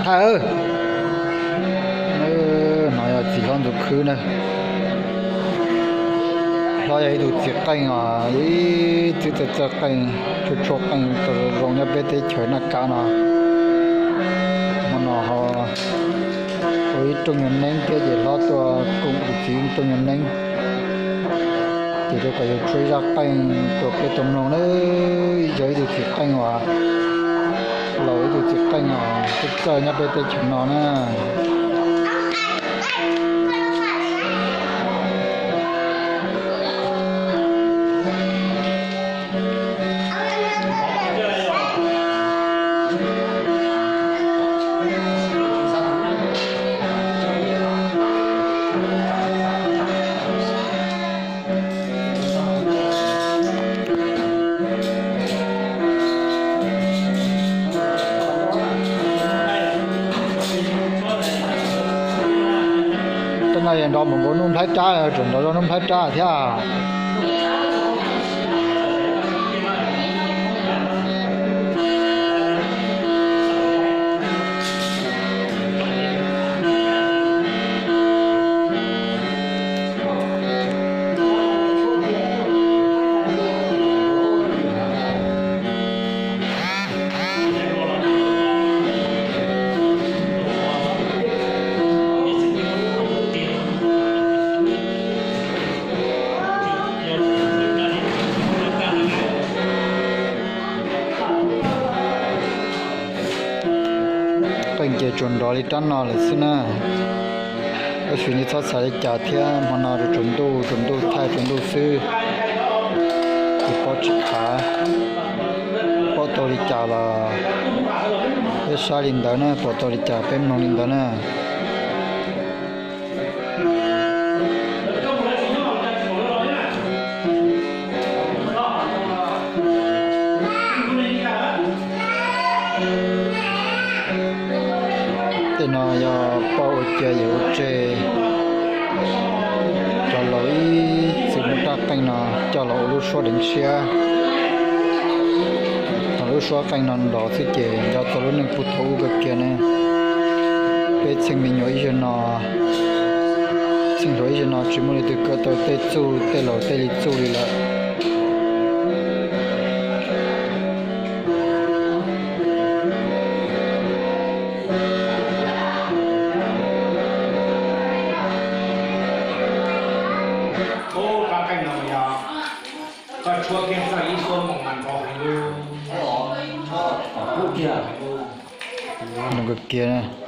Thaj, no yog txiv hlob ntxuv khwb na. Hlob yog ib tug txiv qeej os, ib txwv txawj txawj qeej, tshua tshua qeej tau zoo nyob peb teb chaws Naj Kab no. Hmo no ho ua ib rooj nyuag neeb thiab ces hlob tuaj koom tus txiv rooj nyuag neeb. Ces rau kom yus tshuab ib zaj qeej rau peb tau mloog na, yog ib tug txiv qeej uas laus, ib tug txiv qeej uas txawj txawj nyob peb teb chaws no na. Tej no yog nrov mus nkaus Nuj Nplhaib Rab, tseem nrov zog Nuj Nplhaib Rab thiab. Qeej ces tsuas nrov li rab no lawm xwb na. Tab sis nej txhob xav li cas thiab, hmo no tsuas ntuj, tsuas ntuj thaij tsuas ntuj xwb. Tsis paub tsis khav, paub tau li cas los peb saib li ntawd na, pom tau li cas peb mloog li ntawd na. Tej no yog poj ua cia yawm ua tseg, cov laus ib txwm muab rab qeej no coj los ua lub suab deev siab. Thaum lub suab qeej no nrov xwb ces nco txog lub neej puag thaum ub kawg kiag ne. Peb txheej me nyuam ib zaug no, txheej hluas ib zaug no tsis muaj leej twg kawm tau tej txuj tej laus tej li txuj li lawm. Zoo kawg kiag.